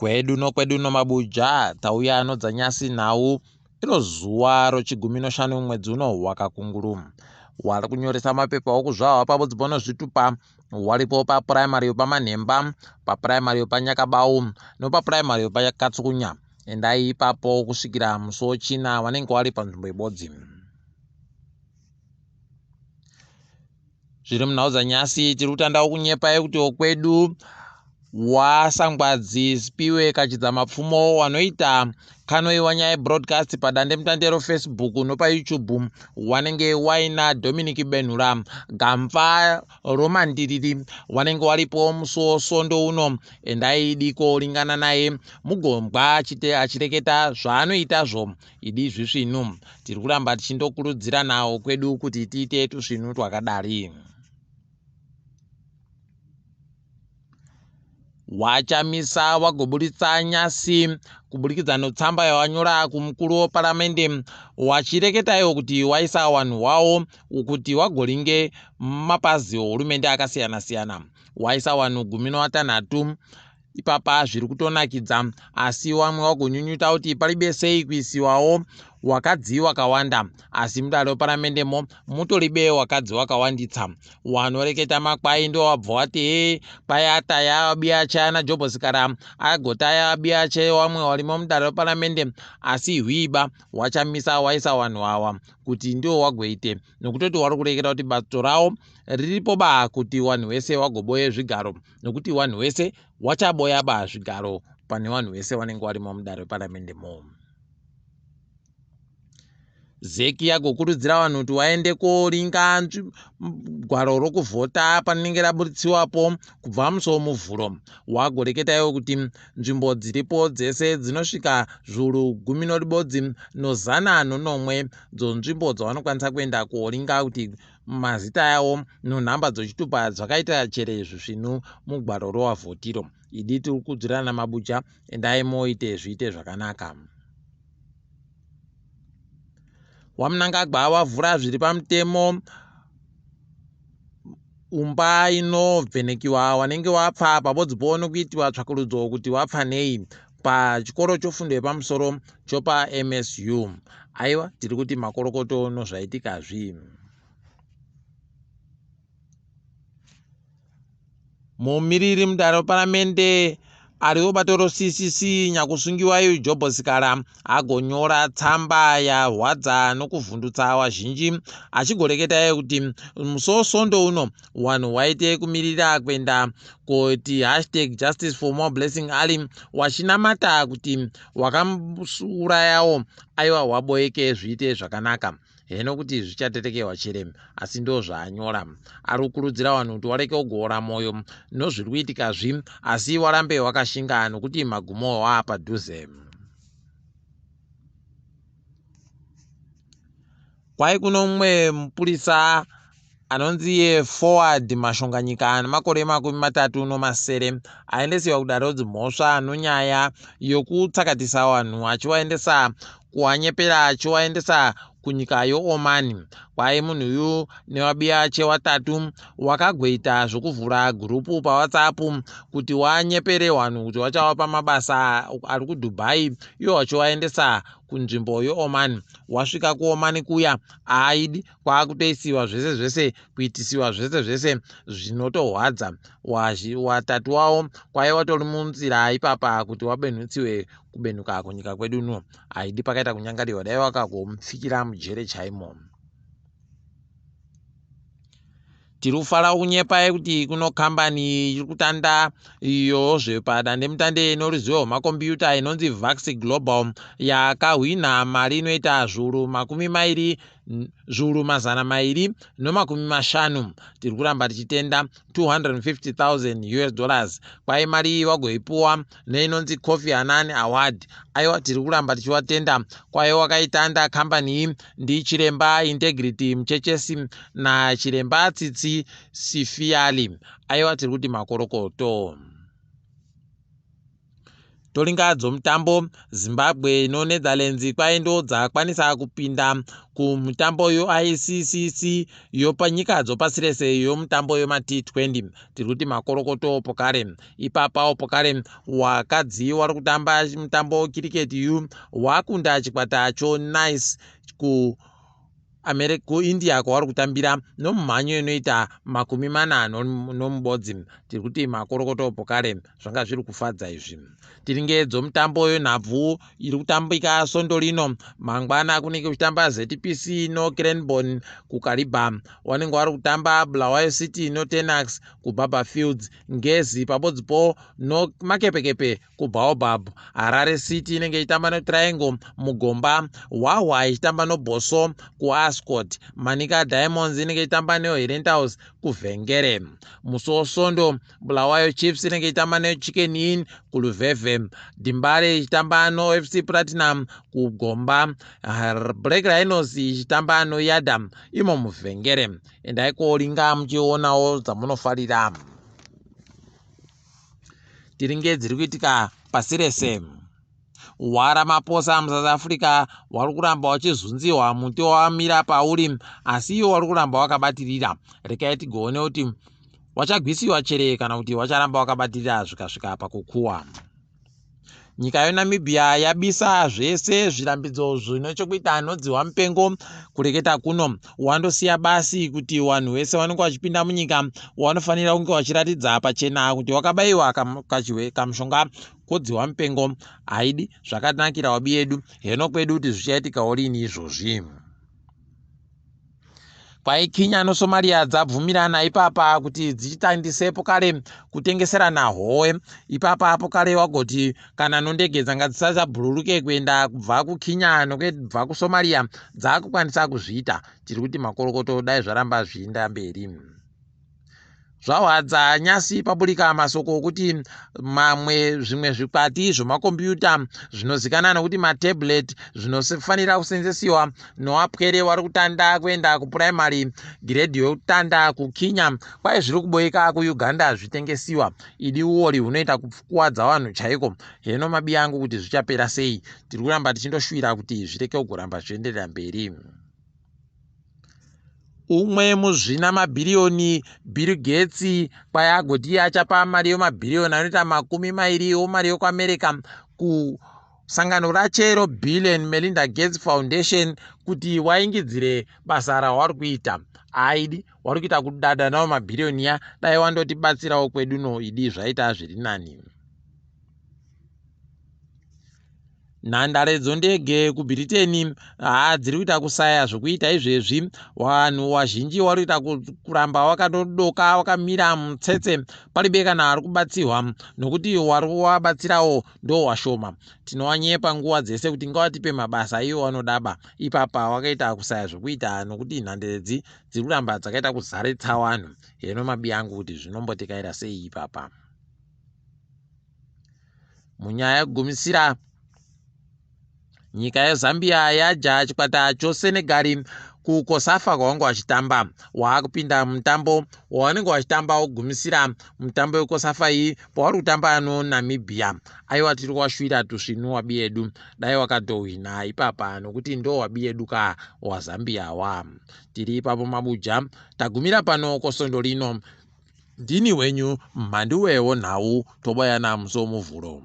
Kwedu nokwedu nomabuja tauya nodzanyasi nhau iro zuwa rochigumi noshanu mwedzi uno wakakunguru. Wari kunyoresa mapepa okuzvahwa pabodzi pono zvitupa waripo papuraimari yopamanhemba, papuraimari yopanyakabau nopapuraimari yopakatsukunya. Endai ipapo kusvikira musi wochina wanenge wari panzvimbo ibodzi. Zviri munhau dzanyasi tiri kutandawo kunyepa yekuti wokwedu wasangwadzi Spiwe Kachidza Mapfumo wanoita kanoiwa nyaya broadcast padandemutande roFacebook nopaYouTube wanenge waina Dominic Benhura Gamfa Romandiriri wanenge waripo musi wosondo uno. Endai diko ringana naye mugombwa achireketa zvaanoitazvo idi zvisvinu. Tiri kuramba tichindokurudziranawo kwedu kuti tiite tusvinu twakadari. Wachamisa wagoburitsa nyasi kuburikidza notsamba yawanyora kumukuru weparamende wachireketaiwo kuti waisa wanhu wawo kuti wagoringe mapazi ohurumende akasiyana-siyana. Waisa wanhu 18 ipapa zviri kutonakidza asi wamwe wagonyunyuta kuti paribe sei kuisiwawo wakadzi wakawanda asi mudare weparamendemo mutoribe wakadzi wakawanditsa. Wanoreketa makwai ndowabva wati he kwai ataya biyache ana Jobhosikara agotaya biyache wamwe warimo mudare weparamende asi hwiba wachamisa waisa wanhu awa kuti ndiwo wagoite nokutoti wari kureketa kuti bato rawo riripo ba kuti wanhu wese wagoboye zvigaro nokuti wanhu wese wachaboya ba zvigaro pane wanhu wese wanenge warimo mudare weparamende mo. Zeki yagokurudzira vanhu kuti waende koringa gwaro rokuvhota parinenge rabuditsiwapo kubva musi womuvhuro. Wagoreketa iwo kuti nzvimbo dziripo dzese dzinosvika zviuru gumi noribodzi nozana nonomwe dzonzvimbo dzavanokwanisa kuenda koringa kuti mazita avo nonhamba dzochitupa dzakaita chere zvisvinu mugwaro rowavhotiro. Idi tiri kukurudzirana mabuja endai moite zviite zvakanaka. WaMnangagwa wavhura zviri pamutemo umba inovhenekiwa wanenge wapfa pabodzi pono kuitiwa tsvakurudzo kuti wapfa nei pachikoro chofundo yepamusoro chopa MSU. Aiwa tiri kuti makorokoto nozvaitikazvi. Mumiriri mudare weparamende ari webato roCCC nyakusungiwa iyu Jobho Sikala agonyora tsamba yarwadza nokuvhundutsa vazhinji achigoreketa iye kuti musi wosondo uno vanhu waite kumirira kuenda kuti hashtag justice for more blessing ali wachinamata kuti wakamuurayawo aiwa waboeke zviite zvakanaka. Heno kuti zvichatetekewa chere asi ndo zvaanyora. Ari kukurudzira vanhu kuti wareke kugoora mwoyo nozviri kuitika zvi asi warambe wakashinga nokuti magumo waapadhuze. Kwai kuno mumwe mupurisa anonzi iye Forward Mashonganyika ane makore 37 aendesiwa kudare redzimhosva nonyaya yokutsakatisa vanhu achivaendesa kuwanyepera achivaendesa kunyika yoOman. Kwai munhu uyu nevabiyache watatu wakagoita zvokuvhura gurupu paWhatsApp kuti wanyepere vanhu kuti wachavapa mabasa ari kuDubai iwo vachivaendesa kunzvimbo yoOman. Wasvika kuOman kuya aaidi kwakutoisiwa zvese zvese kuitisiwa zvese zvese zvinotohwadza. Watatu wavo kwai watori munzira ipapa kuti wabenhutsiwe kubenuka kunyika kwedu no haidi pakaita kunyangariwa dai wakagomupfikira mujere chaimo. Tiri kufara kunyepa kuti kuno kambani iri kutanda iyo zvepadandemutande inoruzivo rwemakombiyuta inonzi Vax Global yakahwina mari inoita zviuru makumi mairi zviuru mazana mairi nomakumi mashanu. Tiri kuramba tichitenda 250,000 US dollars. Kwai mari iyi wagoipuwa neinonzi Kofi Annan Award. Aiwa tiri kuramba tichiwatenda. Kwai wakaitanda kambani iyi ndiChiremba Integrity Muchechesi naChiremba Tsitsi Sifiali. Aiwa tiri kuti makorokoto. Tolinga dzomutambo Zimbabwe noNetherlands kwai dzakwanisa kupinda kumutambo yoICCC yopanyika dzopasi rese yomutambo yoma-T20. Tiri kuti makorokoto pokare. Ipapawo pokare wakadzi wari kutamba mutambo kiriketi yu wakunda chikwata choNice ku kuIndia kwavari kutambira nomumhanyo inoita 46. Tiri kuti makorokoto pokare, zvanga zviri kufadza izvi. Tiringe dzomutambo yenhabvu iri kutambika svondo rino. Mangwana kunenge kuchitamba ZPC noCranborne kuKariba. Vanenge vari kutamba Bulawayo City noTenax kuBarbourfields, Ngezi pabodzipo noMakepekepe kuBaobab. Harare City inenge ichitamba neTriangle muGomba, Hwahwa ichitamba noBosso kuAscot, Manica Diamonds inenge ichitamba neHerentals kuVhengere. Musi weSondo Bulawayo Chiefs inenge ichitamba neChicken Inn kuLuveve, Dembare ichitamba noFC Platinum kuGomba, Black Rhinos ichitamba noYadah imo muVhengere. Endai koringa muchionawo dzamunofarira. Tiringe dziri kuitika pasi rese. WaRamaphosa muSouth Africa wari kuramba wachizunziwa muti wamira pauri, asi iwo wari kuramba wakabatirira. Rekai tigoone kuti wachagwisiwa chere kana kuti wacharamba wakabatirira zvikasvika pakukuwa. Nyika yeNamibia yabisa zvese zvirambidzo zvine chokuita nodzihwa mupengo. Kureketa kuno wandosiya basi kuti vanhu vese vanenge vachipinda munyika vanofanira kunge vachiratidza pachena kuti wakabayiwa kamushonga kodzihwa mupengo. Haidi zvakanakira wabi yedu heno kwedu kuti zvichaitikawo rini izvozvi. Kwai Kenya noSomalia dzabvumirana ipapa kuti dzichitandisepo kare kutengeserana howe. Ipapa apo kare wagoti kana nondege dzanga dzisachabhururuke kuenda kubva kuKenya nokubva kuSomalia dzaakukwanisa kuzviita. Tiri kuti makorokoto, dai zvaramba zvichienda mberi. Zvahwadza nyasi paburika masoko okuti mamwe zvimwe zvikwati zvemakombiyuta zvinozikanwa nokuti matablet zvinofanira kusenzesiwa nowapwere wari kutanda kuenda kupuraimary giredhi yokutanda kuKenya, kwai zviri kuboeka kuUganda zvitengesiwa. Idi uori hunoita kukuwadza vanhu chaiko. Heno mabi angu kuti zvichapera sei. Tiri kuramba tichindoshuvira kuti zvireke kugoramba zvichienderera mberi. Umwe muzvina mabhiriyoni Bill Gates kwai agoti achapa mari yemabhiriyoni anoita 20 omari yokuAmerica kusangano rache roBill and Melinda Gates Foundation kuti waingidzire basa rawari kuita. Aidi wari kuita kudada nawo mabhiriyoniya, dai wandotibatsirawo kwedu no idi zvaita zviri nani. Nhandare dzondege kuBritain haa dziri kuita kusaya zvokuita izvezvi. Vanhu vazhinji vari kuita kuramba wakandodoka wakamira mutsetse, paribe kana ari kubatsirwa nokuti wari kuvabatsirawo ndo washoma. Tinowanyepa nguva dzese kuti ngavatipe mabasa iwo vanodaba. Ipapa wakaita kusaya zvokuita nokuti nhandare dziri kuramba dzakaita kuzaritsa vanhu. Heno mabi angu kuti zvinombotekaira sei ipapa. Munyaya yekugumisira, nyika yeZambia yaja chikwata choSenegal kuCOSAFA kwavange vachitamba. Waakupinda mutambo wavanenge vachitamba wokugumisira mutambo weCOSAFA iyi pavari kutamba noNamibia. Aiwa, tiri kuvashuvira tusvinu wabi yedu, dai wakatohwina ipapa nokuti ndo wabi yedu ka waZambia wa. Tiri ipapo mabuja, tagumira pano kosvondo rino. Ndini wenyu mhanduwewo nhau, tobayana musi womuvhuro.